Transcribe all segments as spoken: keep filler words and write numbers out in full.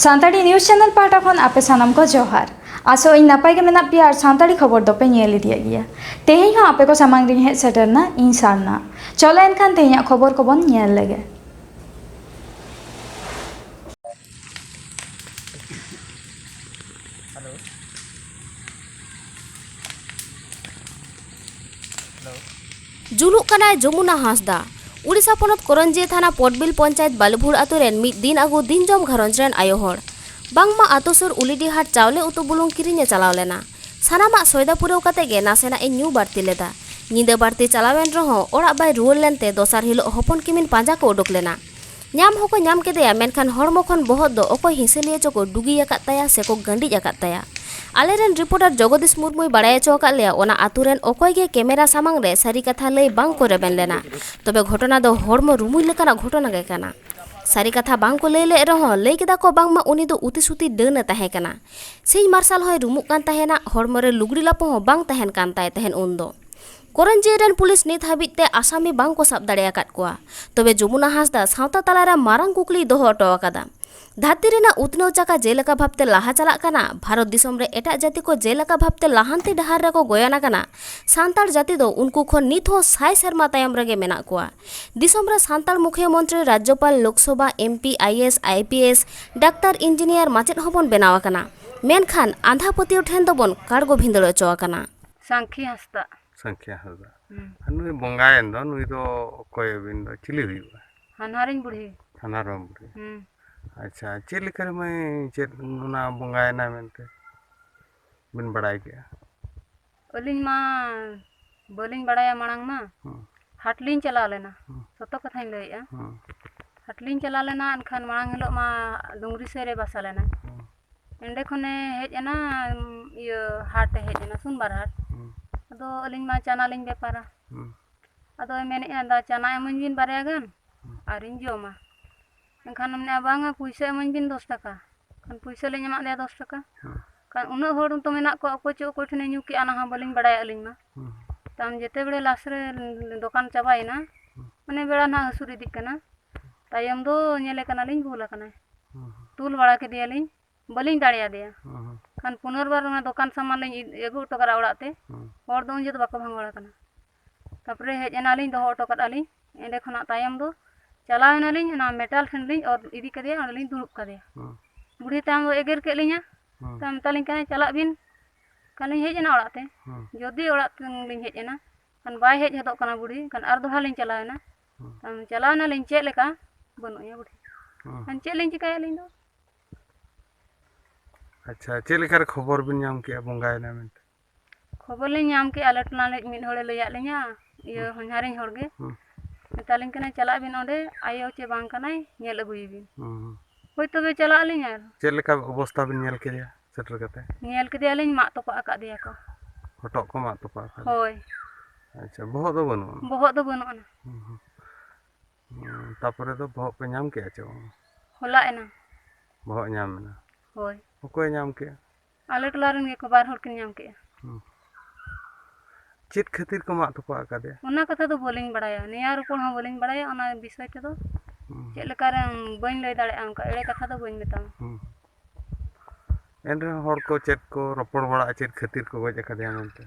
Santali news channel ᱯᱟᱦᱴᱟ ᱠᱷᱚᱱ ᱟᱯᱮ ᱥᱟᱱᱟᱢ ᱠᱚ ᱡᱚᱦᱟᱨ᱾ ᱟᱥᱚᱜ ᱟᱹᱧ ᱱᱟᱯᱟᱭ ᱜᱮ ᱢᱮᱱᱟᱜ ᱯᱮᱭᱟ ᱟᱨ ᱥᱟᱱᱛᱟᱲᱤ ᱠᱷᱚᱵᱚᱨ ᱫᱚᱯᱮ ᱧᱮᱞ ᱤᱫᱤᱭᱮᱫ ᱜᱮᱭᱟ᱾ ᱛᱮᱦᱮᱧ ᱦᱚᱸ ᱟᱯᱮ ᱠᱚ ᱥᱟᱢᱟᱝ ᱨᱤᱧ ᱦᱮᱡ ᱥᱮᱴᱮᱨ ᱮᱱᱟ ᱤᱧ ᱥᱟᱨᱱᱟ᱾ ᱪᱚᱞᱚ ᱮᱱᱠᱷᱟᱱ ᱛᱮᱦᱮᱧᱟᱜ ᱠᱷᱚᱵᱚᱨ ᱠᱚᱵᱚᱱ ᱧᱮᱞ ᱞᱮᱜᱮ᱾ ᱡᱩᱞᱩᱜ ᱠᱟᱱᱟᱭ ᱡᱚᱢᱩᱱᱟ ᱦᱟᱸᱥᱫᱟ᱾ ᱩᱲᱤᱥᱥᱟ ᱯᱚᱱᱚᱛ ᱠᱚᱨᱚᱧᱡᱤᱭᱟᱹ ᱛᱷᱟᱱᱟ ᱯᱚᱴᱵᱤᱞ ᱯᱚᱧᱪᱟᱭᱮᱛ ᱵᱟᱞᱤᱵᱷᱩᱲ ᱟᱛᱳ ᱨᱮᱱ ᱢᱤᱫ ᱫᱤᱱ ᱟᱹᱜᱩ ᱫᱤᱱ ᱡᱚᱢ ᱜᱷᱟᱨᱚᱸᱡᱽ ᱨᱮᱱ ᱟᱭᱳ ᱦᱚᱲ᱾ ᱵᱟᱝᱢᱟ ᱟᱛᱳ ᱥᱩᱨ ᱩᱞᱤᱰᱤ ᱦᱟᱴ ᱪᱟᱣᱞᱮ ᱩᱛᱩ ᱵᱩᱞᱩᱝ ᱠᱤᱨᱤᱧ ᱮ ᱪᱟᱞᱟᱣ ᱞᱮᱱᱟ᱾ ᱥᱟᱱᱟᱢᱟᱜ ᱥᱚᱭᱫᱟ ᱯᱩᱨᱟᱹᱣ ᱠᱟᱛᱮ ᱜᱮ ᱱᱟᱥᱮᱱᱟᱜ ᱮ ᱧᱩ ᱵᱟᱹᱲᱛᱤ ᱞᱮᱫᱟ᱾ ᱧᱤᱫᱟᱹ ᱵᱟᱹᱲᱛᱤ ᱪᱟᱞᱟᱣᱮᱱ ᱨᱮᱦᱚᱸ ᱚᱲᱟᱜ ᱵᱟᱭ ᱨᱩᱣᱟᱹᱲ ᱞᱮᱱᱛᱮ ᱫᱚᱥᱟᱨ ᱦᱤᱞᱳᱜ ᱦᱚᱯᱚᱱ ᱠᱤᱢᱤᱱ ᱯᱟᱸᱡᱟ ᱠᱚ ᱩᱰᱩᱠ ᱞᱮᱱᱟ᱾ ᱧᱟᱢ ᱦᱚᱸᱠᱚ ᱧᱟᱢ ᱠᱮᱫᱮᱭᱟ, ᱢᱮᱱᱠᱷᱟᱱ ᱦᱚᱲᱢᱚ ᱠᱷᱚᱱ ᱵᱚᱦᱚᱜ ᱫᱚ ᱚᱠᱚᱭ ᱦᱤᱥᱟᱹᱞᱤᱭᱟᱹ ᱪᱚᱠᱚ ᱰᱩᱜᱤ ᱟᱠᱟᱫ ᱛᱟᱭᱟ ᱥᱮᱠᱚ ᱜᱟᱹᱰᱤᱡ ᱟᱠᱟᱫ ᱛᱟᱭᱟ᱾ ᱟᱞᱮᱨᱮᱱ ᱨᱤᱯᱳᱨᱴᱟᱨ ᱡᱚᱜᱚᱫᱤᱥ ᱢᱩᱨᱢᱩᱭ ᱵᱟᱲᱟᱭ ᱦᱚᱪᱚ ᱟᱠᱟᱫ ᱞᱮᱭᱟ, ᱚᱱᱟ ᱟᱛᱳ ᱨᱮᱱ ᱚᱠᱚᱭ ᱜᱮ ᱠᱮᱢᱮᱨᱟ ᱥᱟᱢᱟᱝ ᱨᱮ ᱥᱟᱹᱨᱤ ᱠᱟᱛᱷᱟ ᱞᱟᱹᱭ ᱵᱟᱝ ᱠᱚ ᱨᱮᱵᱮᱱ ᱞᱮᱱᱟ᱾ ᱛᱚᱵᱮ ᱜᱷᱚᱴᱚᱱᱟ ᱫᱚ ᱦᱚᱲᱢᱚ ᱨᱩᱢᱩᱭ ᱞᱮᱠᱟᱱᱟᱜ ᱜᱷᱚᱴᱚᱱᱟ ᱜᱮ ᱠᱟᱱᱟ᱾ ᱥᱟᱹᱨᱤ ᱠᱟᱛᱷᱟ ᱵᱟᱝ ᱠᱚ ᱞᱟᱹᱭ ᱞᱮᱫ ᱨᱮᱦᱚᱸ ᱞᱟᱹᱭ ᱠᱮᱫᱟ ᱠᱚ ᱵᱟᱝᱢᱟ ᱩᱱᱤ ᱫᱚ ᱩᱛᱤ ᱥᱩᱛᱤ ᱰᱟᱹᱱ ᱮ ᱛᱟᱦᱮᱸ ᱠᱟᱱᱟ᱾ ᱥᱤᱧ ᱢᱟᱨᱥᱟᱞ ᱦᱚᱸᱭ ᱨᱩᱢᱩᱜ ᱠᱟᱱ ᱛᱟᱦᱮᱱᱟ, ᱦᱚᱲᱢᱚ ᱨᱮ ᱞᱩᱜᱽᱲᱤ ᱞᱟᱯᱚ ᱦᱚᱸ ᱵᱟᱝ ᱛᱟᱦᱮᱱ ᱠᱟᱱ ᱛᱟᱭ ᱛᱟᱦᱮᱱ ᱩᱱᱫᱚ᱾ ᱠᱚᱨᱚᱧᱡᱤᱭᱟᱹ ᱨᱮᱱ ᱯᱩᱞᱤᱥ ᱱᱤᱛ ᱦᱟᱹᱵᱤᱡ ᱛᱮ ᱟᱥᱟᱢᱤ ᱵᱟᱝ ᱠᱚ ᱥᱟᱵ ᱫᱟᱲᱮ ᱟᱠᱟᱫ ᱠᱚᱣᱟ᱾ ᱛᱚᱵᱮ ᱡᱚᱢᱩᱱᱟ ᱦᱟᱸᱥᱫᱟ ᱥᱟᱶᱛᱟ ᱛᱟᱞᱟᱨᱮ ᱢᱟᱨᱟᱝ ᱠᱩᱠᱞᱤᱭ ᱫᱚᱦᱚ ᱦᱚᱴᱚ ᱟᱠᱟᱫᱟ᱾ ᱫᱷᱟᱹᱨᱛᱤ ᱨᱮᱱᱟᱜ ᱩᱛᱱᱟᱹᱣ ᱪᱟᱠᱟ ᱡᱮᱞᱮᱠᱟ ᱵᱷᱟᱵᱽᱛᱮ ᱞᱟᱦᱟ ᱪᱟᱞᱟᱜ ᱠᱟᱱᱟ, ᱵᱷᱟᱨᱚᱛ ᱫᱤᱥᱚᱢ ᱨᱮ ᱮᱴᱟᱜ ᱡᱟᱹᱛᱤ ᱠᱚ ᱡᱮᱞᱮᱠᱟ ᱵᱷᱟᱵᱽᱛᱮ ᱞᱟᱦᱟᱱᱛᱤ ᱰᱟᱦᱟᱨ ᱨᱮᱠᱚ ᱜᱚᱭᱚᱱ ᱟᱠᱟᱱᱟ, ᱥᱟᱱᱛᱟᱲ ᱡᱟᱹᱛᱤ ᱫᱚ ᱩᱱᱠᱩ ᱠᱷᱚᱱ ᱱᱤᱛ ᱦᱚᱸ ᱥᱟᱭ ᱥᱮᱨᱢᱟ ᱛᱟᱭᱚᱢ ᱨᱮᱜᱮ ᱢᱮᱱᱟᱜ ᱠᱚᱣᱟ᱾ ᱫᱤᱥᱚᱢ ᱨᱮ ᱥᱟᱱᱛᱟᱲ ᱢᱩᱠᱷᱤᱭᱟᱹ ᱢᱚᱱᱛᱨᱤ, ᱨᱟᱡᱽᱡᱚᱯᱟᱞ, Lok Sabha, M P, I A S, I P S, doctor, engineer, ᱢᱟᱪᱮᱫ ᱦᱚᱸᱵᱚᱱ ᱵᱮᱱᱟᱣ ᱟᱠᱟᱱᱟ, ᱢᱮᱱᱠᱷᱟᱱ ᱟᱸᱫᱷᱟ ᱯᱟᱹᱛᱭᱟᱹᱣ ᱴᱷᱮᱱ ᱫᱚᱵᱚᱱ ᱠᱟᱲᱜᱚ ᱵᱷᱤᱸᱫᱟᱹᱲ ᱦᱚᱪᱚ ᱟᱠᱟᱱᱟ᱾ ᱥᱟᱝᱠᱷᱤ ᱦᱟᱸᱥᱫᱟ᱾ ᱥᱟᱝᱠᱷᱤᱭᱟ ᱦᱟᱸᱥᱫᱟ᱾ ᱦᱩᱸ᱾ ᱟᱨ ᱱᱩᱭ ᱵᱚᱸᱜᱟᱭᱮᱱ ᱫᱚ, ᱱᱩᱭ ᱫᱚ ᱚᱠᱚᱭ ᱟᱹᱵᱤᱱ ᱫᱚ, ᱪᱤᱞᱤ ᱦᱩᱭᱩᱜᱼᱟ? ᱦᱟᱱᱦᱟᱨᱤᱧ ᱵᱩᱲᱦᱤ᱾ ᱦᱟᱱᱦᱟᱨ ᱵᱟᱵᱟ ᱵᱩᱲᱦᱤ᱾ ᱦᱩᱸ᱾ ᱟᱪᱪᱷᱟ, ᱪᱮᱫ ᱞᱮᱠᱟ ᱨᱮ ᱢᱟᱹᱭ, ᱪᱮᱫ ᱚᱱᱟ ᱵᱚᱸᱜᱟᱭᱮᱱᱟ ᱢᱮᱱᱛᱮ ᱵᱤᱱ ᱵᱟᱲᱟᱭ ᱠᱮᱜᱼᱟ? ᱟᱹᱞᱤᱧ ᱢᱟ ᱵᱟᱹᱞᱤᱧ ᱵᱟᱲᱟᱭᱟ ᱢᱟᱲᱟᱝ ᱢᱟ᱾ ᱦᱩᱸ᱾ ᱦᱟᱴ ᱞᱤᱧ ᱪᱟᱞᱟᱣ ᱞᱮᱱᱟ᱾ ᱦᱩᱸ᱾ ᱥᱚᱛᱚ ᱠᱟᱛᱷᱟᱧ ᱞᱟᱹᱭᱮᱜᱼᱟ᱾ ᱦᱩᱸ᱾ ᱦᱟᱴ ᱞᱤᱧ ᱪᱟᱞᱟᱣ ᱞᱮᱱᱟ, ᱮᱱᱠᱷᱟᱱ ᱢᱟᱲᱟᱝ ᱦᱤᱞᱳᱜ ᱢᱟ ᱰᱩᱝᱨᱤ ᱥᱮᱫ ᱨᱮ ᱵᱟᱥᱟ ᱞᱮᱱᱟᱭ᱾ ᱦᱩᱸ᱾ ᱮᱸᱰᱮ ᱠᱷᱚᱱᱮ ᱦᱮᱡ ᱮᱱᱟ, ᱤᱭᱟᱹ, ᱦᱟᱴ ᱮ ᱦᱮᱡ ᱮᱱᱟ, ᱥᱳᱢᱵᱟᱨ ᱦᱟᱴ᱾ ᱦᱩᱸ᱾ ᱟᱫᱚ ᱟᱹᱞᱤᱧ ᱢᱟ ᱪᱟᱱᱟ ᱞᱤᱧ ᱵᱮᱯᱟᱨᱟ᱾ ᱦᱩᱸ᱾ ᱟᱫᱚᱭ ᱢᱮᱱᱮᱫᱼᱟ, "ᱫᱟ, ᱪᱟᱱᱟ ᱮᱢᱟᱹᱧ ᱵᱤᱱ ᱵᱟᱨᱭᱟ ᱜᱟᱱ, ᱦᱩᱸ᱾ ᱟᱨᱤᱧ ᱡᱚᱢᱟ᱾" ᱮᱱᱠᱷᱟᱱ ᱢᱮᱱᱮᱫᱼᱟ, "ᱵᱟᱝᱟ, ᱯᱩᱭᱥᱟᱹ ᱮᱢᱟᱹᱧ ᱵᱤᱱ ᱫᱚᱥ ᱴᱟᱠᱟ᱾" ᱮᱱᱠᱷᱟᱱ ᱯᱩᱭᱥᱟᱹ ᱞᱤᱧ ᱮᱢᱟᱫ ᱫᱮᱭᱟ ᱫᱚᱥ ᱴᱟᱠᱟ᱾ ᱦᱩᱸ᱾ ᱮᱱᱠᱷᱟᱱ ᱩᱱᱟᱹᱜ ᱦᱚᱲ ᱛᱚ ᱢᱮᱱᱟᱜ ᱠᱚᱣᱟ, ᱚᱠᱚᱭ ᱪᱚ ᱚᱠᱚᱭ ᱴᱷᱮᱱᱮ ᱧᱩ ᱠᱮᱜᱼᱟ, ᱚᱱᱟ ᱦᱚᱸ ᱵᱟᱹᱞᱤᱧ ᱵᱟᱲᱟᱭᱟ ᱟᱹᱞᱤᱧ ᱢᱟ᱾ ᱦᱩᱸ᱾ ᱛᱟᱭᱚᱢ ᱡᱮᱛᱮ ᱵᱮᱲᱮ ᱞᱟᱥ ᱨᱮ ᱫᱚᱠᱟᱱ ᱪᱟᱵᱟᱭᱮᱱᱟ, ᱦᱩᱸ᱾ ᱢᱟᱱᱮ ᱵᱮᱲᱟ ᱱᱟᱦᱟᱜ ᱦᱟᱹᱥᱩᱨ ᱤᱫᱤᱜ ᱠᱟᱱᱟ᱾ ᱛᱟᱭᱚᱢ ᱫᱚ ᱧᱮᱞᱮ ᱠᱟᱱᱟᱞᱤᱧ ᱵᱷᱩᱞ ᱟᱠᱟᱱᱟᱭ᱾ ᱦᱩᱸ᱾ ᱛᱩᱞ ᱵᱟᱲᱟ ᱠᱮᱫᱮᱭᱟᱞᱤᱧ, ᱵᱟᱹᱞᱤᱧ ᱫᱟᱲᱮᱭᱟᱫᱮᱭᱟ᱾ ᱦᱩᱸ, ᱦᱩᱸ᱾ ᱠᱷᱟᱱ ᱯᱩᱱᱚᱨᱵᱟᱨ ᱚᱱᱟ ᱫᱚᱠᱟᱱ ᱥᱟᱢᱟᱱ ᱞᱤᱧ ᱤᱫ-, ᱟᱹᱜᱩ ᱦᱚᱴᱚ ᱠᱟᱫᱟ ᱚᱲᱟᱜ ᱛᱮ᱾ ᱦᱩᱸ᱾ ᱦᱚᱲ ᱫᱚ ᱩᱱ ᱡᱚᱦᱚᱜ ᱫᱚ ᱵᱟᱠᱚ ᱵᱷᱟᱸᱜᱚᱲ ᱟᱠᱟᱱᱟ᱾ ᱛᱟᱯᱚᱨᱮ ᱦᱮᱡ ᱮᱱᱟᱞᱤᱧ, ᱫᱚᱦᱚ ᱦᱚᱴᱚ ᱠᱟᱫᱼᱟ ᱞᱤᱧ᱾ ᱮᱸᱰᱮ ᱠᱷᱚᱱᱟᱜ ᱛᱟᱭᱚᱢ ᱫᱚ ᱪᱟᱞᱟᱣ ᱮᱱᱟᱞᱤᱧ, ᱚᱱᱟ ᱢᱮᱴᱟᱞ ᱴᱷᱮᱱ ᱞᱤᱧ ᱚᱨ ᱤᱫᱤ ᱠᱮᱫᱮᱭᱟ, ᱚᱸᱰᱮ ᱞᱤᱧ ᱫᱩᱲᱩᱵ ᱠᱟᱫᱮᱭᱟ᱾ ᱦᱩᱸ᱾ ᱵᱩᱲᱦᱤ ᱛᱟᱭᱚᱢ ᱫᱚ ᱮᱜᱮᱨ ᱠᱮᱫ ᱞᱤᱧᱟ᱾ ᱦᱩᱸ᱾ ᱛᱟᱭᱚᱢ ᱢᱮᱛᱟᱞᱤᱧ ᱠᱟᱱᱟᱭ, "ᱪᱟᱞᱟᱜ ᱵᱤᱱ᱾" ᱠᱷᱟᱱ ᱞᱤᱧ ᱦᱮᱡ ᱮᱱᱟ ᱚᱲᱟᱜ ᱛᱮ᱾ ᱦᱩᱸ᱾ ᱡᱩᱫᱤ ᱚᱲᱟᱜ ᱛᱮ ᱞᱤᱧ ᱦᱮᱡ ᱮᱱᱟ, ᱠᱷᱟᱱ ᱵᱟᱭ ᱦᱮᱡ ᱦᱚᱫᱚᱜ ᱠᱟᱱᱟ ᱵᱩᱲᱦᱤ, ᱠᱷᱟᱱ ᱟᱨ ᱫᱚᱦᱲᱟ ᱞᱤᱧ ᱪᱟᱞᱟᱣ ᱮᱱᱟ᱾ ᱦᱩᱸ᱾ ᱛᱟᱭᱚᱢ ᱪᱟᱞᱟᱣ ᱮᱱᱟᱞᱤᱧ, ᱪᱮᱫ ᱞᱮᱠᱟ ᱵᱟᱹᱱᱩᱜ ᱮᱭᱟ ᱵᱩᱲᱦᱤ᱾ ᱦᱩᱸ᱾ ᱠᱷᱟᱱ ᱪᱮᱫ ᱞᱤᱧ ᱪᱤᱠᱟᱹᱭᱟ ᱟᱹᱞᱤᱧ ᱫᱚ? ᱟᱪᱪᱷᱟ, ᱪᱮᱫ ᱞᱮᱠᱟᱨᱮ ᱠᱷᱚᱵᱚᱨ ᱵᱤᱱ ᱧᱟᱢ ᱠᱮᱜᱼᱟ ᱵᱚᱸᱜᱟᱭᱮᱱᱟ ᱢᱮᱱᱛᱮ? ᱠᱷᱚᱵᱚᱨ ᱞᱤᱧ ᱧᱟᱢ ᱠᱮᱜᱼᱟ, ᱟᱞᱮ ᱴᱚᱞᱟ ᱨᱤᱱᱤᱡ ᱢᱤᱫ ᱦᱚᱲᱮ ᱞᱟᱹᱭᱟᱫ ᱞᱤᱧᱟ, ᱤᱭᱟᱹ, ᱦᱩᱸ᱾ ᱦᱚᱧᱦᱟᱨᱤᱧ ᱦᱚᱲ ᱜᱮ᱾ ᱦᱩᱸ᱾ ᱢᱮᱛᱟᱞᱤᱧ ᱠᱟᱱᱟᱭ, "ᱪᱟᱞᱟᱜ ᱵᱤᱱ ᱚᱸᱰᱮ, ᱟᱭᱳ ᱪᱮ ᱵᱟᱝ ᱠᱟᱱᱟᱭ, ᱧᱮᱞ ᱟᱹᱜᱩᱭᱮ ᱵᱤᱱ᱾" ᱦᱩᱸ, ᱦᱩᱸ᱾ ᱦᱳᱭ, ᱛᱚᱵᱮ ᱪᱟᱞᱟᱜ ᱟᱹᱞᱤᱧ ᱟᱨ᱾ ᱪᱮᱫ ᱞᱮᱠᱟ ᱚᱵᱚᱥᱛᱟ ᱵᱤᱱ ᱧᱮᱞ ᱠᱮᱫᱮᱭᱟ ᱥᱮᱴᱮᱨ ᱠᱟᱛᱮ? ᱧᱮᱞ ᱠᱮᱫᱮᱭᱟᱞᱤᱧ, ᱢᱟᱜ ᱛᱚᱯᱟᱜ ᱟᱠᱟᱫᱮᱭᱟ ᱠᱚ᱾ ᱦᱚᱴᱚᱜ ᱠᱚ ᱢᱟᱜ ᱛᱚᱯᱟᱜ ᱟᱠᱟᱫᱮᱭᱟ? ᱦᱳᱭ᱾ ᱟᱪᱪᱷᱟ, ᱵᱚᱦᱚᱜ ᱫᱚ ᱵᱟᱹᱱᱩᱜᱼᱟ? ᱵᱚᱦᱚᱜ ᱫᱚ ᱵᱟᱹᱱᱩᱜ ᱟᱱᱟ᱾ ᱦᱩᱸ, ᱦᱩᱸ᱾ ᱦᱩᱸ, ᱛᱟᱯᱚᱨᱮ ᱫᱚ ᱵᱚᱦᱚᱜ ᱯᱮ ᱧᱟᱢ ᱠᱮᱜᱼᱟ ᱪᱮ ᱵᱟᱝ? ᱦᱚᱞᱟ ᱮᱱᱟᱝ᱾ ᱵᱚᱦᱚᱜ ᱧᱟᱢ ᱮᱱᱟ? ᱦᱳᱭ᱾ ᱚᱠᱚᱭᱮ ᱧᱟᱢ ᱠᱮᱜᱼᱟ? ᱟᱞᱮ ᱴᱚᱞᱟ ᱨᱮᱱ ᱜᱮᱠᱚ ᱵᱟᱨ ᱦᱚᱲ ᱠᱤᱱ ᱧᱟᱢ ᱠᱮᱜᱼᱟ᱾ ᱦᱩᱸ᱾ ᱪᱮᱫ ᱠᱷᱟᱹᱛᱤᱨ ᱠᱚ ᱢᱟᱜ ᱛᱚᱯᱟᱜ ᱟᱠᱟᱫᱮᱭᱟ? ᱚᱱᱟ ᱠᱟᱛᱷᱟ ᱫᱚ ᱵᱟᱹᱞᱤᱧ ᱵᱟᱲᱟᱭᱟ, ᱱᱮᱭᱟᱣ ᱨᱚᱯᱚᱲ ᱦᱚᱸ ᱵᱟᱹᱞᱤᱧ ᱵᱟᱲᱟᱭᱟ ᱚᱱᱟ ᱵᱤᱥᱚᱭ ᱛᱮᱫᱚ᱾ ᱦᱩᱸ᱾ ᱪᱮᱫ ᱞᱮᱠᱟ ᱨᱮ ᱵᱟᱹᱧ ᱞᱟᱹᱭ ᱫᱟᱲᱮᱭᱟᱜᱼᱟ, ᱚᱱᱠᱟ ᱮᱲᱮ ᱠᱟᱛᱷᱟ ᱫᱚ ᱵᱟᱹᱧ ᱢᱮᱛᱟᱢᱟ᱾ ᱦᱩᱸ᱾ ᱮᱱ ᱨᱮᱦᱚᱸ ᱦᱚᱲ ᱠᱚ ᱪᱮᱫ ᱠᱚ ᱨᱚᱯᱚᱲ ᱵᱟᱲᱟᱜᱼᱟ, ᱪᱮᱫ ᱠᱷᱟᱹᱛᱤᱨ ᱠᱚ ᱜᱚᱡ ᱟᱠᱟᱫᱮᱭᱟ ᱢᱮᱱᱛᱮ?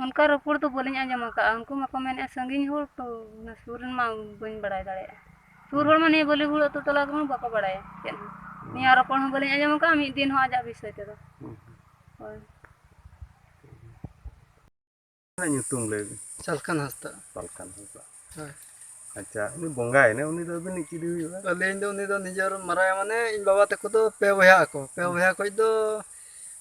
ᱚᱱᱠᱟ ᱨᱚᱯᱚᱲ ᱫᱚ ᱵᱟᱹᱞᱤᱧ ᱟᱸᱡᱚᱢ ᱟᱠᱟᱫᱼᱟ᱾ ᱩᱱᱠᱩ ᱢᱟᱠᱚ ᱢᱮᱱᱮᱫᱼᱟ ᱥᱟᱺᱜᱤᱧ ᱦᱚᱲ ᱛᱚ, ᱚᱱᱟ ᱥᱩᱨ ᱨᱮᱱ ᱢᱟ ᱵᱟᱹᱧ ᱵᱟᱲᱟᱭ ᱫᱟᱲᱮᱭᱟᱜᱼᱟ᱾ ᱥᱩᱨ ᱦᱚᱲ ᱢᱟ ᱱᱤᱭᱟᱹ ᱵᱟᱹᱞᱤ ᱦᱩᱲ ᱟᱹᱛᱩ ᱴᱚᱞᱟ ᱠᱚᱢᱟ ᱵᱟᱠᱚ ᱵᱟᱲᱟᱭᱟ ᱪᱮᱫ ᱦᱚᱸ᱾ ᱦᱩᱸ᱾ ᱱᱤᱭᱟᱹ ᱨᱚᱯᱚᱲ ᱦᱚᱸ ᱵᱟᱹᱞᱤᱧ ᱟᱸᱡᱚᱢ ᱟᱠᱟᱫᱼᱟ ᱢᱤᱫ ᱫᱤᱱ ᱦᱚᱸ ᱟᱡᱟᱜ ᱵᱤᱥᱚᱭ ᱛᱮᱫᱚ᱾ ᱦᱩᱸ᱾ ᱦᱳᱭ᱾ ᱟᱵᱤᱱᱟᱜ ᱧᱩᱛᱩᱢ ᱞᱟᱹᱭ ᱵᱤᱱ᱾ ᱥᱟᱞᱠᱷᱟᱱ ᱦᱟᱸᱥᱫᱟ᱾ ᱥᱟᱞᱠᱷᱟᱱ ᱦᱟᱸᱥᱫᱟ᱾ ᱦᱳᱭ᱾ ᱟᱪᱪᱷᱟ, ᱩᱱᱤ ᱵᱚᱸᱜᱟᱭᱮᱱᱟᱭ, ᱩᱱᱤ ᱫᱚ ᱟᱹᱵᱤᱱᱤᱡ ᱪᱤᱞᱤ ᱦᱩᱭᱩᱜᱼᱟ? ᱟᱹᱞᱤᱧ ᱫᱚ ᱩᱱᱤ ᱫᱚ ᱱᱤᱡᱮᱨ ᱢᱟᱨᱟᱝ, ᱢᱟᱱᱮ ᱤᱧ ᱵᱟᱵᱟ ᱛᱟᱠᱚ ᱫᱚ ᱯᱮ ᱵᱚᱭᱦᱟ ᱟᱠᱚ᱾ ᱯᱮ ᱦᱩᱸ᱾ ᱵᱚᱭᱦᱟ ᱠᱷᱚᱡ ᱫᱚ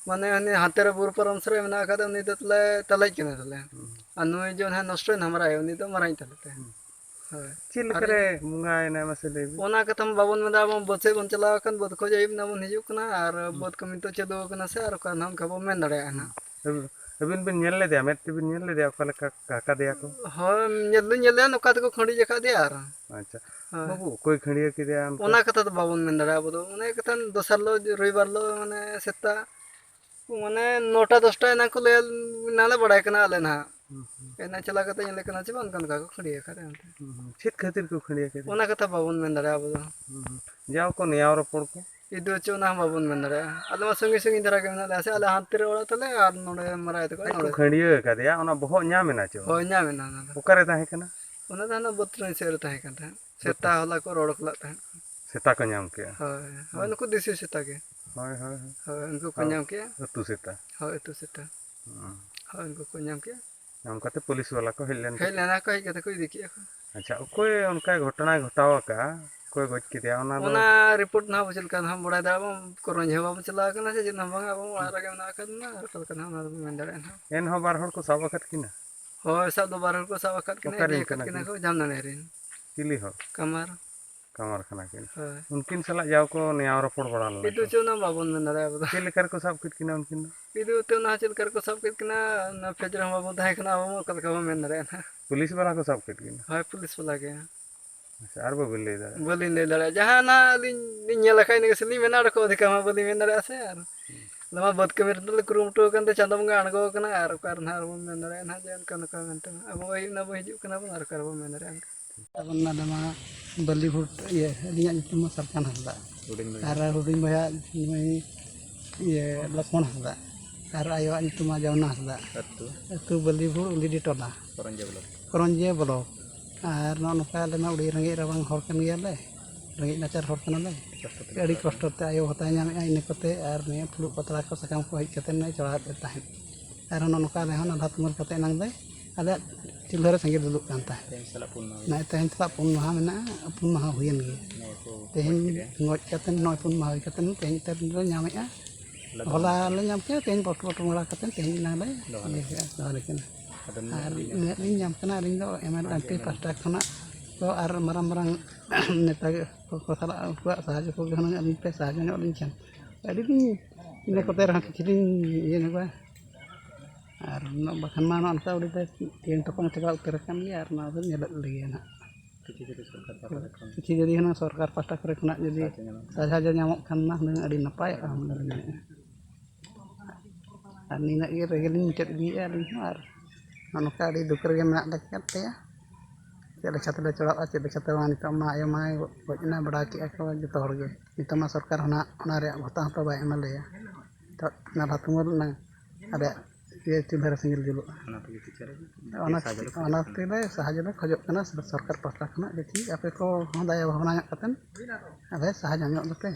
ᱢᱟᱱᱮ ᱦᱟᱱᱮ ᱦᱟᱱᱛᱮ ᱨᱮ ᱵᱩᱨᱩ ᱯᱟᱨᱚᱢ ᱥᱮᱫ ᱨᱮ ᱢᱮᱱᱟᱜ ᱟᱠᱟᱫᱮ, ᱩᱱᱤ ᱫᱚ ᱛᱟᱞᱮ, ᱛᱟᱞᱟᱭᱤᱡ ᱠᱟᱱᱟᱭ ᱛᱟᱞᱮ᱾ ᱦᱩᱸ᱾ ᱟᱨ ᱱᱩᱭ ᱡᱮ ᱱᱟᱦᱟᱜ ᱱᱚᱥᱴᱚᱭᱮᱱ ᱦᱟᱢᱨᱟᱭ, ᱩᱱᱤ ᱫᱚ ᱢᱟᱨᱟᱝᱤᱡ ᱛᱟᱞᱮ ᱛᱮ᱾ ᱦᱩᱸ᱾ ᱦᱳᱭ᱾ ᱪᱮᱫ ᱟᱨ ᱞᱮᱠᱟᱨᱮ ᱤᱧ ᱵᱚᱸᱜᱟᱭᱮᱱᱟᱭ ᱢᱟᱥᱮ ᱞᱟᱹᱭ ᱵᱤᱱ? ᱚᱱᱟ ᱠᱟᱛᱷᱟ ᱢᱟ ᱵᱟᱵᱚᱱ ᱢᱮᱱ ᱫᱟᱲᱮᱭᱟᱜᱼᱟ, ᱟᱵᱚ ᱵᱟᱹᱫᱽ ᱥᱮᱫ ᱵᱚᱱ ᱪᱟᱞᱟᱣ ᱟᱠᱟᱱ, ᱵᱟᱹᱫᱽ ᱠᱷᱚᱡ ᱟᱹᱭᱩᱵ ᱮᱱᱟ ᱵᱚᱱ ᱦᱤᱡᱩᱜ ᱠᱟᱱᱟ, ᱟᱨ ᱦᱩᱸ᱾ ᱵᱟᱹᱫᱽ ᱠᱟᱹᱢᱤ ᱛᱚ ᱪᱟᱹᱞᱩ ᱟᱠᱟᱱᱟ ᱥᱮ, ᱟᱨ ᱚᱠᱟ ᱱᱟᱦᱟᱜ ᱚᱱᱠᱟ ᱵᱚᱱ ᱢᱮᱱ ᱫᱟᱲᱮᱭᱟᱜᱼᱟ ᱦᱩᱸ᱾ ᱱᱟᱦᱟᱜ᱾ ᱟᱹᱵᱤᱱ, ᱟᱹᱵᱤᱱ ᱵᱤᱱ ᱧᱮᱞ ᱞᱮᱫᱮᱭᱟ, ᱢᱮᱫ ᱛᱮᱵᱤᱱ ᱧᱮᱞ ᱞᱮᱫᱮᱭᱟ ᱚᱠᱟ ᱞᱮᱠᱟ ᱠᱟᱠᱟᱫᱮᱭᱟ ᱠᱚ? ᱦᱳᱭ, ᱧᱮᱞ ᱫᱚᱧ ᱧᱮᱞ ᱞᱮᱫᱟ, ᱱᱚᱝᱠᱟ ᱛᱮᱠᱚ ᱠᱷᱟᱹᱲᱤᱡ ᱟᱠᱟᱫᱮᱭᱟ ᱟᱨ ᱟᱪᱪᱷᱟ᱾ ᱦᱳᱭ᱾ ᱵᱟᱹᱵᱩ, ᱚᱠᱚᱭ ᱠᱷᱟᱹᱲᱭᱟᱹ ᱠᱮᱫᱮᱭᱟ ᱚᱱᱠᱟ? ᱚᱱᱟ ᱠᱟᱛᱷᱟ ᱫᱚ ᱵᱟᱵᱚᱱ ᱢᱮᱱ ᱫᱟᱲᱮᱭᱟᱜᱼᱟ ᱟᱵᱚ ᱫᱚ᱾ ᱚᱱᱮ ᱠᱟᱛᱷᱟ ᱫᱚᱥᱟᱨ ᱦᱤᱞᱳᱜ, ᱨᱚᱵᱤᱵᱟᱨ ᱦᱤᱞᱳᱜ, ᱢᱟᱱᱮ, ᱥᱮᱛᱟᱜ, ᱢᱟᱱᱮ, ᱱᱚᱴᱟ ᱫᱚᱥᱴᱟ ᱮᱱᱟ ᱠᱚ ᱞᱟᱹᱭ, ᱮᱱᱟ ᱞᱮ ᱵᱟᱲᱟᱭ ᱠᱟᱱᱟ ᱟᱞᱮ ᱱᱟᱦᱟᱜ᱾ ᱦᱩᱸ, ᱦᱩᱸ᱾ ᱮᱱᱟ ᱪᱟᱞᱟᱣ ᱠᱟᱛᱮ ᱧᱮᱞᱮ ᱠᱟᱱᱟ ᱪᱮ ᱵᱟᱝ, ᱚᱱᱠᱟ, ᱚᱱᱠᱟ ᱠᱚ ᱠᱷᱟᱹᱲᱭᱟᱹ ᱟᱠᱟᱫ ᱮᱱᱛᱮ᱾ ᱦᱩᱸ, ᱦᱩᱸ᱾ ᱪᱮᱫ ᱠᱷᱟᱹᱛᱤᱨ ᱠᱚ ᱠᱷᱟᱹᱲᱭᱟᱹ ᱠᱮᱫᱮᱭᱟ? ᱚᱱᱟ ᱠᱟᱛᱷᱟ ᱵᱟᱵᱚᱱ ᱢᱮᱱ ᱫᱟᱲᱮᱭᱟᱜᱼᱟ ᱟᱵᱚ ᱫᱚ᱾ ᱦᱩᱸ, ᱦᱩᱸ᱾ ᱡᱟᱣ ᱠᱚ ᱱᱮᱭᱟᱣ ᱨᱚᱯᱚᱲ ᱠᱚ᱾ ᱤᱫᱩ ᱪᱮ ᱚᱱᱟ ᱦᱚᱸ ᱵᱟᱵᱚᱱ ᱢᱮᱱ ᱫᱟᱲᱮᱭᱟᱜᱼᱟ᱾ ᱟᱞᱮ ᱢᱟ ᱥᱟᱺᱜᱤᱧ ᱥᱟᱺᱜᱤᱧ ᱫᱷᱟᱨᱟ ᱜᱮ ᱢᱮᱱᱟᱜ ᱞᱮᱭᱟ ᱥᱮ, ᱟᱞᱮ ᱦᱟᱱᱛᱮ ᱨᱮ ᱚᱲᱟᱜ ᱛᱟᱞᱮ ᱟᱨ ᱱᱚᱰᱮ ᱢᱟᱨᱟᱭ ᱛᱟᱠᱚ ᱟᱡ ᱠᱚ ᱱᱚᱰᱮ᱾ ᱠᱷᱟᱹᱱᱰᱭᱟᱹ ᱟᱠᱟᱫᱮᱭᱟ, ᱚᱱᱟ ᱵᱚᱦᱚᱜ ᱧᱟᱢ ᱮᱱᱟ ᱪᱚ? ᱦᱳᱭ, ᱧᱟᱢ ᱮᱱᱟ ᱚᱱᱟ ᱫᱚ᱾ ᱚᱠᱟᱨᱮ ᱛᱟᱦᱮᱸ ᱠᱟᱱᱟ? ᱚᱱᱟ ᱫᱚ ᱦᱟᱱᱟ ᱵᱟᱹᱫᱽ ᱨᱮ ᱥᱮᱫ ᱨᱮ ᱛᱟᱦᱮᱸ ᱠᱟᱱ ᱛᱟᱦᱮᱸᱫ᱾ ᱥᱮᱛᱟ ᱦᱚᱞᱟ ᱠᱚ ᱨᱚᱲ ᱠᱚ ᱞᱟᱜ ᱛᱟᱦᱮᱸᱫ᱾ ᱥᱮᱛᱟ ᱠᱚ ᱧᱟᱢ ᱠᱮᱜᱼᱟ? ᱦᱳᱭ, ᱦᱳᱭ, ᱱᱩᱠᱩ ᱫᱮᱥᱤ ᱥᱮᱛᱟ ᱜᱮ᱾ ᱦᱳᱭ, ᱦᱳᱭ, ᱦᱳᱭ᱾ ᱦᱳᱭ, ᱩᱱᱠᱩ ᱠᱚ ᱦᱳᱭ, ᱧᱟᱢ ᱠᱮᱜᱼᱟ᱾ ᱟᱹᱛᱩ ᱥᱮᱛᱟ᱾ ᱦᱳᱭ, ᱟᱹᱛᱩ ᱥᱮᱛᱟ᱾ ᱦᱩᱸ᱾ ᱦᱳᱭ, ᱩᱱᱠᱩ ᱠᱚ ᱧᱟᱢ ᱠᱮᱜᱼᱟ᱾ ᱧᱟᱢ ᱠᱟᱛᱮ ᱯᱩᱞᱤᱥ ᱵᱟᱞᱟ ᱠᱚ ᱦᱮᱡ ᱞᱮᱱ ᱦᱮᱡ ᱛᱮᱠᱚ ᱞᱮᱱᱟ ᱠᱚ, ᱦᱮᱡ ᱠᱟᱛᱮ ᱠᱚ ᱤᱫᱤ ᱠᱮᱜᱼᱟ ᱠᱚ᱾ ᱟᱪᱪᱷᱟ, ᱚᱠᱚᱭ ᱚᱱᱠᱟ ᱜᱷᱚᱴᱚᱱᱟᱭ ᱜᱷᱚᱴᱟᱣ ᱟᱠᱟᱫᱼᱟ, ᱚᱠᱚᱭ ᱜᱚᱡ ᱠᱮᱫᱮᱭᱟ, ᱚᱱᱟ ᱫᱚ? ᱚᱱᱟ ᱨᱤᱯᱳᱨᱴ ᱱᱟᱦᱟᱜ ᱪᱮᱫ ᱞᱮᱠᱟ ᱱᱟᱦᱟᱜ ᱵᱟᱲᱟᱭ ᱫᱟᱲᱮᱭᱟᱜᱼᱟ ᱵᱚᱱ, ᱠᱚᱨᱚᱧᱡᱤ ᱦᱚᱸ ᱵᱟᱵᱚᱱ ᱪᱟᱞᱟᱣ ᱟᱠᱟᱱᱟ ᱥᱮ ᱪᱮᱫ ᱦᱚᱸ ᱵᱟᱝ, ᱟᱵᱚ ᱚᱲᱟᱜ ᱨᱮᱜᱮ ᱢᱮᱱᱟᱜ ᱟᱠᱟᱫ ᱵᱚᱱᱟ, ᱟᱨ ᱚᱠᱟ ᱞᱮᱠᱟ ᱱᱟᱦᱟᱜ ᱚᱱᱟ ᱫᱚᱵᱚᱱ ᱢᱮᱱ ᱫᱟᱲᱮᱭᱟᱜᱼᱟ ᱱᱟᱦᱟᱜ᱾ ᱮᱱᱦᱚᱸ ᱵᱟᱨ ᱦᱚᱲ ᱠᱚ ᱥᱟᱵ ᱟᱠᱟᱫ ᱠᱤᱱᱟ? ᱦᱳᱭ, ᱥᱟᱵ ᱫᱚ ᱵᱟᱨ ᱦᱚᱲ ᱠᱚ ᱥᱟᱵ ᱟᱠᱟᱫ ᱠᱤᱱᱟ, ᱚᱠᱟ ᱨᱮᱱ ᱤᱫᱤ ᱟᱠᱟᱫ ᱠᱟᱱᱟ ᱠᱤᱱᱟ ᱠᱤᱱ? ᱠᱚ ᱡᱟᱢᱱᱟᱲᱤ ᱨᱮᱱ᱾ ᱪᱤᱞᱤ ᱦᱚᱲ? ᱠᱟᱢᱟᱨ᱾ ᱠᱟᱢᱟᱨ ᱠᱟᱱᱟ ᱠᱤᱱ᱾ ᱦᱳᱭ᱾ ᱩᱱᱠᱤᱱ ᱥᱟᱞᱟᱜ ᱡᱟᱣ ᱠᱚ ᱱᱮᱭᱟᱣ ᱨᱚᱯᱚᱲ ᱵᱟᱲᱟ ᱞᱮᱱᱟ ᱤᱫᱩ ᱠᱚ? ᱪᱮ ᱚᱱᱟ ᱵᱟᱵᱚᱱ ᱢᱮᱱ ᱫᱟᱲᱮᱭᱟᱜᱼᱟ ᱟᱵᱚ ᱫᱚ᱾ ᱪᱮᱫ ᱞᱮᱠᱟ ᱨᱮᱠᱚ ᱥᱟᱵ ᱠᱮᱫ ᱠᱤᱱᱟ ᱩᱱᱠᱤᱱ ᱫᱚ? ᱤᱫᱩ ᱛᱮ ᱚᱱᱟ ᱪᱮᱫ ᱞᱮᱠᱟ ᱨᱮᱠᱚ ᱥᱟᱵ ᱠᱮᱫ ᱠᱤᱱᱟ, ᱚᱱᱟ ᱯᱷᱮᱡᱽ ᱨᱮᱦᱚᱸ ᱵᱟᱵᱚᱱ ᱛᱟᱦᱮᱸ ᱠᱟᱱᱟ, ᱟᱵᱚ ᱢᱟ ᱚᱠᱟ ᱞᱮᱠᱟ ᱵᱚᱱ ᱢᱮᱱ ᱫᱟᱲᱮᱭᱟᱜᱼᱟ ᱱᱟᱦᱟᱜ᱾ ᱯᱩᱞᱤᱥ ᱵᱟᱞᱟ ᱠᱚ ᱥᱟᱵ ᱠᱮᱫ ᱠᱤᱱᱟ? ᱦᱳᱭ, ᱯᱩᱞᱤᱥ ᱵᱟᱞᱟ ᱜᱮ᱾ ᱟᱪᱪᱷᱟ, ᱟᱨ ᱵᱟᱹᱵᱤᱱ ᱞᱟᱹᱭ ᱫᱟᱲᱮᱭᱟᱜᱼᱟ? ᱵᱟᱹᱞᱤᱧ ᱞᱟᱹᱭ ᱫᱟᱲᱮᱭᱟᱜᱼᱟ, ᱡᱟᱦᱟᱸ ᱱᱟᱦᱟᱜ ᱟᱹᱞᱤᱧ ᱞᱤᱧ ᱧᱮᱞ ᱟᱠᱟᱫ, ᱤᱱᱟᱹ ᱜᱮ ᱥᱮ ᱞᱤᱧ ᱢᱮᱱᱟ, ᱚᱸᱰᱮ ᱠᱷᱚᱱ ᱚᱫᱷᱤᱠᱟ ᱢᱟ ᱵᱟᱹᱞᱤᱧ ᱢᱮᱱ ᱫᱟᱲᱮᱭᱟᱜᱼᱟ ᱥᱮ᱾ ᱟᱨ ᱟᱞᱮ ᱢᱟ ᱵᱟᱹᱫᱽ ᱠᱟᱹᱢᱤ ᱨᱮᱞᱮ ᱠᱩᱨᱩᱢᱩᱴᱩ ᱟᱠᱟᱱ ᱛᱮ ᱪᱟᱸᱫᱳ ᱵᱚᱸᱜᱟ ᱟᱬᱜᱚ ᱟᱠᱟᱱᱟ, ᱟᱨ ᱚᱠᱟ ᱨᱮ ᱱᱟᱦᱟᱜ ᱟᱨ ᱵᱚᱱ ᱢᱮᱱ ᱫᱟᱲᱮᱭᱟᱜᱼᱟ ᱱᱟᱦᱟᱜ ᱡᱮ ᱚᱱᱠᱟ ᱱᱚᱝᱠᱟ ᱢᱮᱱᱛᱮ ᱟᱵᱚ ᱢᱟ ᱟᱹᱭᱩᱵ ᱱᱟ ᱵᱚᱱ ᱦᱤᱡᱩᱜ ᱠᱟᱱᱟ ᱵᱚᱱ, ᱟᱨ ᱚᱠᱟ ᱨᱮᱵᱚᱱ ᱢᱮᱱ ᱫᱟᱲᱮᱭᱟᱜᱼᱟ ᱚᱱᱠᱟ᱾ ᱟᱵᱚ ᱱᱚᱰᱮ ᱢᱟ ᱵᱟᱹᱞᱤ ᱵᱷᱳᱴ, ᱤᱭᱟᱹ, ᱟᱹᱞᱤᱧᱟᱜ ᱧᱩᱛᱩᱢ ᱢᱟ ᱥᱟᱞᱠᱷᱟᱱ ᱦᱟᱸᱥᱫᱟ᱾ ᱦᱩᱰᱤᱧ ᱵᱚᱭᱦᱟ? ᱟᱨ ᱦᱩᱰᱤᱧ ᱵᱚᱭᱦᱟ ᱱᱩᱭ, ᱤᱭᱟᱹ, ᱞᱚᱠᱷᱢᱚᱬ ᱦᱟᱸᱥᱫᱟ᱾ ᱟᱨ ᱟᱭᱳᱣᱟᱜ ᱧᱩᱛᱩᱢ ᱢᱟ ᱡᱟᱢᱱᱟ ᱦᱟᱸᱥᱫᱟ᱾ ᱟᱹᱛᱩ? ᱟᱹᱛᱩ ᱵᱟᱹᱞᱤ ᱵᱷᱳᱴ, ᱩᱞᱤᱰᱤ ᱴᱚᱞᱟ᱾ ᱠᱚᱨᱚᱧᱡᱤᱭᱟᱹ ᱵᱞᱚᱠ᱾ ᱠᱚᱨᱚᱧᱡᱤᱭᱟᱹ ᱵᱞᱚᱠ᱾ ᱟᱨ ᱱᱚᱜᱼᱚ ᱱᱚᱝᱠᱟ ᱟᱞᱮ ᱢᱟ ᱟᱹᱰᱤ ᱨᱮᱸᱜᱮᱡ ᱨᱟᱵᱟᱝ ᱦᱚᱲ ᱠᱟᱱ ᱜᱮᱭᱟᱞᱮ, ᱨᱮᱸᱜᱮᱡ ᱱᱟᱪᱟᱨ ᱦᱚᱲ ᱠᱟᱱᱟᱞᱮ᱾ ᱠᱚᱥᱴᱚ ᱛᱮᱞᱮ ᱟᱹᱰᱤ ᱠᱷᱟᱴᱟᱜ ᱠᱚᱥᱴᱚ ᱛᱮ ᱟᱭᱳ ᱵᱷᱟᱛᱟᱭ ᱧᱟᱢᱮᱫᱼᱟ, ᱤᱱᱟᱹ ᱠᱚᱛᱮ ᱟᱨ ᱱᱤᱭᱟᱹ ᱯᱷᱩᱲᱩᱜ ᱯᱟᱛᱲᱟ ᱠᱚ ᱥᱟᱠᱟᱢ ᱠᱚ ᱦᱮᱡ ᱠᱟᱛᱮ ᱱᱚᱜᱼᱚᱭ ᱪᱚᱲᱟᱣᱮᱫ ᱞᱮ ᱛᱟᱦᱮᱸᱫ᱾ ᱟᱨ ᱱᱚᱜᱼᱚ ᱱᱚᱝᱠᱟ ᱟᱞᱮ ᱦᱚᱸ ᱱᱟᱞᱦᱟ ᱛᱩᱢᱟᱹᱞ ᱠᱟᱛᱮ ᱮᱱᱟᱝ ᱞᱮ ᱟᱞᱮᱭᱟᱜ ᱪᱩᱞᱦᱟᱹ ᱨᱮ ᱥᱮᱸᱜᱮᱞ ᱡᱩᱞᱩᱜ ᱠᱟᱱ ᱛᱟᱦᱮᱸᱫ᱾ ᱛᱮᱦᱮᱧ ᱥᱟᱞᱟᱜ ᱯᱩᱱ ᱢᱟᱦᱟ ᱱᱚᱜᱼᱚᱭ ᱛᱮᱦᱮᱧ ᱥᱟᱞᱟᱜ ᱯᱩᱱ ᱢᱟᱦᱟ ᱢᱮᱱᱟᱜᱼᱟ, ᱯᱩᱱ ᱢᱟᱦᱟ ᱦᱩᱭᱮᱱ ᱜᱮ᱾ ᱱᱚᱣᱟ ᱠᱚ ᱛᱮᱦᱮᱧ ᱜᱚᱡ ᱠᱮᱫᱮᱭᱟ᱾ ᱜᱚᱡ ᱠᱟᱛᱮ ᱱᱚᱜᱼᱚᱭ ᱯᱩᱱ ᱢᱟᱦᱟ ᱦᱩᱭ ᱠᱟᱛᱮ ᱛᱮᱦᱮᱧ ᱛᱮ ᱞᱮ ᱧᱟᱢᱮᱫᱼᱟ᱾ ᱦᱚᱞᱟ ᱫᱚ ᱦᱚᱞᱟ ᱞᱮ ᱧᱟᱢ ᱠᱮᱫᱟ, ᱛᱮᱦᱮᱧ ᱯᱚᱴᱚᱨ ᱯᱚᱴᱚᱨ ᱵᱟᱲᱟ ᱠᱟᱛᱮ ᱛᱮᱦᱮᱧ ᱮᱱᱟᱝ ᱞᱮ ᱫᱚᱦᱚ ᱤᱭᱟᱹ ᱞᱮᱫᱟ᱾ ᱠᱮᱫᱟ, ᱫᱚᱦᱚ ᱞᱮ ᱠᱟᱱᱟ᱾ ᱟᱫᱚ ᱱᱤᱱᱟᱹᱜ ᱟᱨ ᱜᱮ ᱱᱤᱱᱟᱹᱜ ᱞᱤᱧ ᱧᱟᱢ ᱠᱟᱱᱟ ᱟᱹᱞᱤᱧ ᱫᱚ, ᱮᱢ ᱮᱞ ᱮᱢ ᱯᱤ ᱯᱟᱦᱴᱟ ᱠᱷᱚᱱᱟᱜ ᱫᱚ, ᱟᱨ ᱢᱟᱨᱟᱝ ᱢᱟᱨᱟᱝ ᱱᱮᱛᱟ ᱠᱚ ᱥᱟᱞᱟᱜ ᱩᱱᱠᱩᱣᱟᱜ ᱥᱟᱦᱟᱡᱽᱡᱚ ᱠᱚᱜᱮ ᱦᱩᱱᱟᱹᱝ ᱟᱹᱞᱤᱧ ᱯᱮ ᱥᱟᱦᱟᱡᱽᱡᱚ ᱧᱚᱜ ᱞᱤᱧ ᱠᱷᱟᱱ ᱟᱹᱰᱤ ᱞᱤᱧ, ᱤᱱᱟᱹ ᱠᱚᱛᱮ ᱨᱮᱦᱚᱸ ᱠᱤᱪᱷᱩ ᱞᱤᱧ ᱤᱭᱟᱹ ᱧᱚᱜᱚᱜᱼᱟ᱾ ᱟᱨ ᱩᱱᱟᱹᱜ ᱵᱟᱠᱷᱟᱱ ᱢᱟ ᱱᱚᱜᱼᱚ ᱱᱚᱝᱠᱟ ᱟᱹᱰᱤ ᱛᱮ ᱛᱮᱧ ᱛᱚᱯᱟᱝ ᱪᱟᱵᱟ ᱩᱛᱟᱹᱨ ᱟᱠᱟᱱ ᱜᱮᱭᱟ, ᱟᱨ ᱱᱚᱣᱟ ᱫᱚ ᱧᱮᱞᱚᱜ ᱞᱟᱹᱜᱤᱫ ᱱᱟᱦᱟᱜ᱾ ᱠᱤᱪᱷᱩ ᱡᱩᱫᱤ ᱥᱚᱨᱠᱟᱨ ᱯᱟᱦᱴᱟ ᱠᱷᱚᱱ ᱠᱤᱪᱷᱩ ᱡᱩᱫᱤ ᱦᱩᱱᱟᱹᱝ ᱥᱚᱨᱠᱟᱨ ᱯᱟᱦᱴᱟ ᱠᱚᱨᱮ ᱠᱷᱚᱱᱟᱜ ᱡᱩᱫᱤ ᱥᱟᱦᱟᱡᱽᱡᱚ ᱧᱟᱢᱚᱜ ᱠᱷᱟᱱ, ᱥᱟᱦᱟᱡᱽᱡᱚ ᱧᱟᱢᱚᱜ ᱠᱷᱟᱱ ᱢᱟ ᱦᱩᱱᱟᱹᱝ ᱟᱹᱰᱤ ᱱᱟᱯᱟᱭᱚᱜᱼᱟ ᱦᱩᱱᱟᱹᱝ ᱞᱤᱧ ᱢᱮᱱᱮᱫᱼᱟ᱾ ᱟᱨ ᱱᱤᱱᱟᱹᱜ ᱜᱮ ᱨᱮᱜᱮ ᱞᱤᱧ ᱢᱩᱪᱟᱹᱫ ᱤᱫᱤᱭᱮᱫᱼᱟ ᱟᱹᱞᱤᱧ ᱦᱚᱸ, ᱟᱨ ᱱᱚᱜᱼᱚ ᱱᱚᱝᱠᱟ ᱟᱹᱰᱤ ᱫᱩᱠ ᱨᱮᱜᱮ ᱢᱮᱱᱟᱜ ᱞᱮ ᱟᱠᱟᱫ ᱞᱮᱭᱟ᱾ ᱪᱮᱫ ᱞᱮᱠᱟ ᱛᱮᱞᱮ ᱪᱟᱞᱟᱜᱼᱟ, ᱪᱮᱫ ᱞᱮᱠᱟ ᱛᱮ ᱵᱟᱝ, ᱱᱤᱛᱚᱜ ᱢᱟ ᱟᱭᱳ ᱢᱟᱭ ᱜᱚᱡ ᱮᱱᱟ, ᱵᱟᱰᱟᱭ ᱠᱮᱜᱼᱟ ᱠᱚ ᱡᱚᱛᱚ ᱦᱚᱲ ᱜᱮ᱾ ᱱᱤᱛᱚᱜ ᱢᱟ ᱥᱚᱨᱠᱟᱨ ᱦᱚᱸ ᱱᱟᱜ ᱚᱱᱟ ᱨᱮᱭᱟᱜ ᱵᱷᱟᱛᱟ ᱦᱚᱸᱛᱚ ᱵᱟᱭ ᱮᱢᱟ ᱞᱮᱭᱟ᱾ ᱱᱤᱛᱚᱜ ᱱᱟᱞᱦᱟ ᱛᱩᱢᱟᱹᱞ ᱨᱮᱱᱟᱜ ᱟᱞᱮᱭᱟᱜ ᱤᱭᱟᱹ ᱪᱩᱞᱦᱟᱹ ᱨᱮ ᱥᱮᱸᱜᱮᱞ ᱡᱩᱞᱩᱜᱼᱟ᱾ ᱚᱱᱟ ᱛᱮᱜᱮ ᱯᱮ ᱪᱟᱞᱟᱜᱼᱟ? ᱚᱱᱟ, ᱥᱟᱦᱟᱡᱽ ᱞᱮᱠᱟ ᱚᱱᱟ ᱠᱷᱚᱡᱚᱜ ᱠᱟᱱᱟ᱾ ᱛᱮᱞᱮ ᱥᱟᱦᱟᱡᱽ ᱞᱮ ᱠᱷᱚᱡᱚᱜ ᱠᱟᱱᱟ ᱥᱚᱨᱠᱟᱨ ᱯᱟᱦᱴᱟ ᱠᱷᱚᱱᱟᱜ ᱡᱮ ᱴᱷᱤᱠ ᱟᱯᱮ ᱠᱚ ᱦᱚᱸ ᱫᱟᱭᱟ ᱵᱷᱟᱵᱽᱱᱟ ᱧᱚᱜ ᱠᱟᱛᱮᱫ ᱟᱞᱮ ᱥᱟᱦᱟᱡᱽ ᱧᱚᱜ ᱫᱚᱯᱮ᱾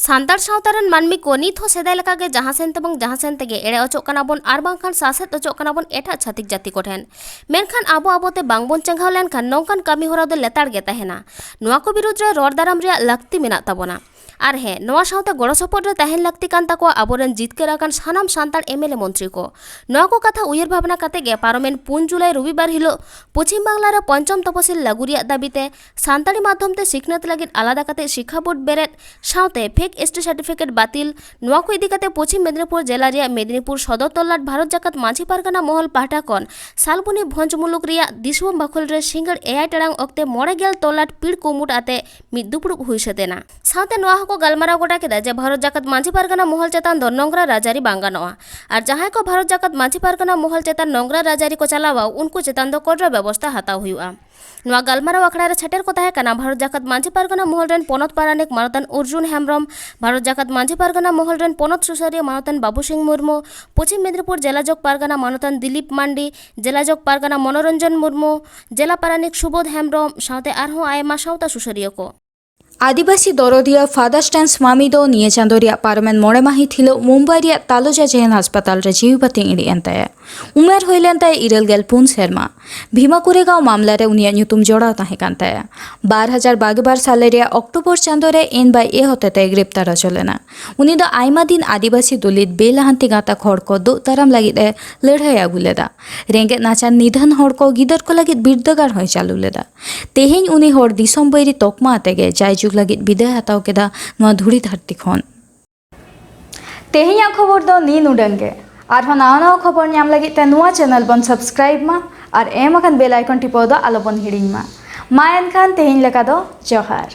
ᱥᱟᱱᱛᱟᱲ ᱥᱟᱶᱛᱟ ᱨᱮᱱ ᱢᱟᱹᱱᱢᱤ ᱠᱚ ᱱᱤᱛ ᱦᱚᱸ ᱥᱮᱫᱟᱭ ᱞᱮᱠᱟᱜᱮ ᱡᱟᱦᱟᱸ ᱥᱮᱱ ᱛᱮᱵᱟᱝ ᱡᱟᱦᱟᱸ ᱥᱮᱱ ᱛᱮᱜᱮ ᱮᱲᱮ ᱚᱪᱚᱜ ᱠᱟᱱᱟ ᱵᱚᱱ ᱟᱨ ᱵᱟᱝᱠᱷᱟᱱ ᱥᱟᱥᱮᱛ ᱚᱪᱚᱜ ᱠᱟᱱᱟ ᱵᱚᱱ ᱮᱴᱟᱜ ᱪᱷᱟᱹᱛᱤᱠ ᱡᱟᱹᱛᱤ ᱠᱚᱴᱷᱮᱱ᱾ ᱢᱮᱱᱠᱷᱟᱱ ᱟᱵᱚ ᱟᱵᱚᱛᱮ ᱵᱟᱝᱵᱚᱱ ᱪᱮᱸᱜᱷᱟᱣ ᱞᱮᱱᱠᱷᱟᱱ ᱱᱚᱝᱠᱟᱱ ᱠᱟᱹᱢᱤ ᱦᱚᱨᱟ ᱫᱚ ᱞᱮᱛᱟᱲ ᱜᱮ ᱛᱟᱦᱮᱱᱟ᱾ ᱱᱚᱣᱟ ᱠᱚ ᱵᱤᱨᱩᱫᱽ ᱨᱮ ᱨᱚᱲ ᱫᱟᱨᱟᱢ ᱨᱮᱭᱟᱜ ᱞᱟᱹᱠᱛᱤ ᱢᱮᱱᱟᱜ ᱛᱟᱵᱚᱱᱟ᱾ ᱟᱨ ᱦᱮᱸ, ᱱᱚᱣᱟ ᱥᱟᱶᱛᱮ ᱜᱚᱲᱚ ᱥᱚᱯᱚᱦᱚᱫ ᱨᱮ ᱛᱟᱦᱮᱱ ᱞᱟᱹᱠᱛᱤ ᱠᱟᱱ ᱛᱟᱠᱚᱣᱟ ᱟᱵᱚᱨᱮᱱ ᱡᱤᱛᱠᱟᱹᱨ ᱟᱠᱟᱱ ᱥᱟᱱᱟᱢ ᱥᱟᱱᱛᱟᱲ ᱮᱢᱮᱞᱮ ᱢᱚᱱᱛᱨᱤ ᱠᱚ᱾ ᱱᱚᱣᱟ ᱠᱚ ᱠᱟᱛᱷᱟ ᱩᱭᱦᱟᱹᱨ ᱵᱷᱟᱵᱽᱱᱟ ᱠᱟᱛᱮ ᱜᱮ ᱯᱟᱨᱚᱢᱮᱱ ᱯᱩᱱ ᱡᱩᱞᱟᱭ ᱨᱚᱵᱤᱵᱟᱨ ᱦᱤᱞᱳᱜ ᱯᱚᱪᱷᱤᱢ ᱵᱟᱝᱞᱟ ᱨᱮ ᱯᱚᱧᱪᱚᱢ ᱛᱚᱯᱚᱥᱤᱞ ᱞᱟᱹᱜᱩ ᱨᱮᱭᱟᱜ ᱫᱟᱹᱵᱤ ᱛᱮ ᱥᱟᱱᱛᱟᱲᱤ ᱢᱟᱫᱽᱫᱷᱚᱢ ᱛᱮ ᱥᱤᱠᱷᱱᱟᱹᱛ ᱞᱟᱹᱜᱤᱫ ᱟᱞᱟᱫᱟ ᱠᱟᱛᱮ ᱥᱤᱠᱠᱷᱟ ᱵᱳᱨᱰ ᱵᱮᱨᱮᱫ ᱥᱟᱶᱛᱮ ᱯᱷᱮᱠ ᱮᱥ ᱴᱤ ᱥᱟᱨᱴᱤᱯᱷᱤᱠᱮᱴ ᱵᱟᱹᱛᱤᱞ, ᱱᱚᱣᱟ ᱠᱚ ᱤᱫᱤ ᱠᱟᱛᱮ ᱯᱚᱪᱷᱤᱢ ᱢᱮᱫᱽᱱᱤᱯᱩᱨ ᱡᱮᱞᱟ ᱨᱮᱭᱟᱜ ᱢᱮᱫᱽᱱᱤᱯᱩᱨ ᱥᱚᱫᱚᱨ ᱛᱚᱞᱞᱟᱴ ᱵᱷᱟᱨᱚᱛ ᱡᱟᱠᱟᱛ ᱢᱟᱹᱡᱷᱤ ᱯᱟᱨᱜᱟᱱᱟ ᱢᱚᱦᱚᱞ ᱯᱟᱦᱴᱟ ᱠᱷᱚᱱ ᱥᱟᱞᱵᱚᱱᱤ ᱵᱷᱚᱸᱡᱽ ᱢᱩᱞᱩᱠ ᱨᱮᱭᱟᱜ ᱫᱤᱥᱚᱢ ᱵᱟᱠᱷᱳᱞ ᱨᱮ ᱥᱤᱸᱜᱟᱹᱲ ᱮᱭᱟᱭ ᱴᱟᱲᱟᱝ ᱚᱠᱛᱮ ᱢᱚᱬᱮ ᱜᱮᱞ ᱛᱚᱞᱞᱟᱴ ᱯᱤᱲ ᱠᱩᱢᱩᱴ ᱟᱛᱮ ᱢᱤᱫ ᱫᱩᱯᱲᱩᱵ ᱦᱩᱭ ᱥᱟᱹᱛ ᱮᱱᱟ᱾ ᱥᱟᱶᱛᱮ ᱱᱚᱣᱟ ᱦᱚᱸᱠᱚ ᱜᱟᱞᱢᱟᱨᱟᱣ ᱜᱚᱴᱟ ᱠᱮᱫᱟ ᱡᱮ ᱵᱷᱟᱨᱚᱛ ᱡᱟᱠᱟᱛ ᱢᱟᱹᱡᱷᱤ ᱯᱟᱨᱜᱟᱱᱟ ᱢᱚᱦᱚᱞ ᱪᱮᱛᱟᱱ ᱫᱚ ᱱᱚᱝᱨᱟ ᱨᱟᱡᱽᱟᱹᱨᱤ ᱵᱟᱝ ᱜᱟᱱᱚᱜᱼᱟ᱾ ᱟᱨ ᱡᱟᱦᱟᱸᱭ ᱠᱚ ᱵᱷᱟᱨᱚᱛ ᱡᱟᱠᱟᱛ ᱢᱟᱹᱡᱷᱤ ᱯᱟᱨᱜᱟᱱᱟ ᱢᱚᱦᱚᱞ ᱪᱮᱛᱟᱱ ᱱᱚᱝᱨᱟ ᱨᱟᱡᱽᱟᱹᱨᱤ ᱠᱚ ᱪᱟᱞᱟᱣᱟ, ᱩᱱᱠᱩ ᱪᱮᱛᱟᱱ ᱫᱚ ᱠᱚᱴᱨᱟ ᱵᱮᱵᱚᱥᱛᱷᱟ ᱦᱟᱛᱟᱣ ᱦᱩᱭᱩᱜᱼᱟ᱾ ᱱᱚᱣᱟ ᱜᱟᱞᱢᱟᱨᱟᱣ ᱟᱠᱷᱲᱟ ᱨᱮ ᱥᱮᱴᱮᱨ ᱠᱚ ᱛᱟᱦᱮᱸ ᱠᱟᱱᱟ ᱵᱷᱟᱨᱚᱛ ᱡᱟᱠᱟᱛ ᱢᱟᱹᱡᱷᱤ ᱯᱟᱨᱜᱟᱱᱟ ᱢᱚᱦᱚᱞ ᱨᱮᱱ ᱯᱚᱱᱚᱛ ᱯᱟᱨᱟᱱᱤᱠ ᱢᱟᱱᱚᱛᱟᱱ ᱚᱨᱡᱩᱱ ᱦᱮᱢᱵᱽᱨᱚᱢ, ᱵᱷᱟᱨᱚᱛ ᱡᱟᱠᱟᱛ ᱢᱟᱹᱡᱷᱤ ᱯᱟᱨᱜᱟᱱᱟ ᱢᱚᱦᱚᱞ ᱨᱮᱱ ᱯᱚᱱᱚᱛ ᱥᱩᱥᱟᱹᱨᱤᱭᱟᱹ ᱢᱟᱱᱚᱛᱟᱱ ᱵᱟᱵᱩ ᱥᱤᱝ ᱢᱩᱨᱢᱩ, ᱯᱚᱪᱷᱤᱢ ᱢᱮᱫᱽᱱᱤᱯᱩᱨ ᱡᱮᱞᱟ ᱡᱚᱜᱽ ᱯᱟᱨᱜᱟᱱᱟ ᱢᱟᱱᱚᱛᱟᱱ ᱫᱤᱞᱤᱯ ᱢᱟᱱᱰᱤ, ᱡᱮᱞᱟ ᱡᱚᱜᱽ ᱯᱟᱨᱜᱟᱱᱟ ᱢᱚᱱᱳᱨᱚᱧᱡᱚᱱ ᱢᱩᱨᱢᱩ, ᱡᱮᱞᱟ ᱯᱟᱨᱟᱱᱤᱠ ᱥᱩᱵᱳᱫᱷ ᱦᱮᱢᱵᱽᱨᱚᱢ ᱥᱟᱶᱛᱮ ᱟᱨᱦᱚᱸ ᱟᱭᱢᱟ ᱥᱟᱶᱛᱟ ᱥᱩᱥᱟᱹᱨᱤᱭᱟᱹ ᱠᱚ᱾ ᱟᱹᱫᱤᱵᱟᱹᱥᱤ ᱫᱚᱨᱚᱫᱤᱭᱟᱹ ᱯᱷᱟᱫᱟᱨ ᱥᱴᱟᱱ ᱥᱣᱟᱢᱤ ᱫᱚ ᱱᱤᱭᱟᱹ ᱪᱟᱸᱫᱳ ᱨᱮᱭᱟᱜ ᱯᱟᱨᱚᱢᱮᱱ ᱢᱚᱬᱮ ᱢᱟᱹᱦᱤᱛ ᱦᱤᱞᱳᱜ ᱢᱩᱢᱵᱟᱭ ᱨᱮᱭᱟᱜ ᱛᱟᱞᱳᱡᱟ ᱡᱮᱦᱮᱞ ᱦᱟᱥᱯᱟᱛᱟᱞ ᱨᱮ ᱡᱤᱣᱤ ᱵᱟᱹᱛᱤ ᱤᱬᱤᱡ ᱮᱱ ᱛᱟᱭᱟ᱾ ᱩᱢᱮᱨ ᱦᱩᱭ ᱞᱮᱱ ᱛᱟᱭᱟ ᱤᱨᱟᱹᱞ ᱜᱮᱞ ᱯᱩᱱ ᱥᱮᱨᱢᱟ᱾ ᱵᱷᱤᱢᱟ ᱠᱳᱨᱮᱜᱟᱸᱣ ᱢᱟᱢᱞᱟ ᱨᱮ ᱩᱱᱤᱭᱟᱜ ᱧᱩᱛᱩᱢ ᱡᱚᱲᱟᱣ ᱛᱟᱦᱮᱸ ᱠᱟᱱ ᱛᱟᱭᱟ᱾ ᱵᱟᱨ ᱦᱟᱡᱟᱨ ᱵᱟᱜᱮ ᱵᱟᱨ ᱥᱟᱞᱮ ᱨᱮᱭᱟᱜ ᱚᱠᱴᱳᱵᱚᱨ ᱪᱟᱸᱫᱳ ᱨᱮ ᱮᱱ ᱵᱟᱭ ᱮ ᱦᱚᱛᱮᱛᱮ ᱜᱨᱮᱯᱛᱟᱨ ᱦᱚᱪᱚ ᱞᱮᱱᱟ᱾ ᱩᱱᱤ ᱫᱚ ᱟᱭᱢᱟ ᱫᱤᱱ ᱟᱹᱫᱤᱵᱟᱹᱥᱤ ᱫᱚᱞᱤᱛ ᱵᱮᱼᱞᱟᱦᱟᱱᱛᱤ ᱜᱟᱛᱟᱠ ᱦᱚᱲ ᱠᱚ ᱫᱩᱜ ᱫᱟᱨᱟᱢ ᱞᱟᱹᱜᱤᱫ ᱮ ᱞᱟᱹᱲᱦᱟᱹᱭ ᱟᱹᱜᱩ ᱞᱮᱫᱟ᱾ ᱨᱮᱸᱜᱮᱡ ᱱᱟᱪᱟᱨ ᱱᱤᱫᱷᱟᱹᱱ ᱦᱚᱲ ᱠᱚ ᱜᱤᱫᱟᱹᱨ ᱠᱚ ᱞᱟᱹᱜᱤᱫ ᱵᱤᱨᱫᱟᱹᱜᱟᱲ ᱦᱚᱸᱭ ᱪᱟᱹᱞᱩ ᱞᱮᱫᱟ᱾ ᱛᱮᱦᱮᱧ ᱩᱱᱤ ᱦᱚᱲ ᱫᱤᱥᱚᱢ ᱵᱟᱹᱭᱨᱤ ᱛᱚᱠᱢᱟ ᱟᱛᱮ ᱜᱮ ᱡᱟᱭᱡᱩᱜᱽ ᱞᱟᱹᱜᱤᱫ ᱵᱤᱫᱟᱹᱭ ᱦᱟᱛᱟᱣ ᱠᱮᱫᱟ ᱱᱚᱣᱟ ᱫᱷᱩᱲᱤ ᱫᱷᱟᱹᱨᱛᱤ ᱠᱷᱚᱱ᱾ ᱛᱮᱦᱮᱧᱟᱜ ᱠᱷᱚᱵᱚᱨ ᱫᱚ ᱱᱤᱱ ᱩᱰᱟᱹᱝ ᱜᱮ᱾ ᱟᱨᱦᱚᱸ ᱱᱟᱣᱟ ᱱᱟᱣᱟ ᱠᱷᱚᱵᱚᱨ ᱧᱟᱢ ᱞᱟᱹᱜᱤᱫ ᱛᱮ ᱱᱚᱣᱟ ᱪᱮᱱᱮᱞ ᱵᱚᱱ ᱥᱟᱵᱥᱠᱨᱟᱭᱤᱵ ᱢᱟ ᱟᱨ ᱮᱢ ᱟᱠᱟᱱ ᱵᱮᱞ ᱟᱭᱠᱚᱱ ᱴᱤᱯᱟᱹᱣ ᱫᱚ ᱟᱞᱚ ᱵᱚᱱ ᱦᱤᱲᱤᱧ ᱢᱟ᱾ ᱢᱟ ᱮᱱᱠᱷᱟᱱ ᱛᱮᱦᱮᱧ ᱞᱮᱠᱟ ᱫᱚ ᱡᱚᱦᱟᱨ᱾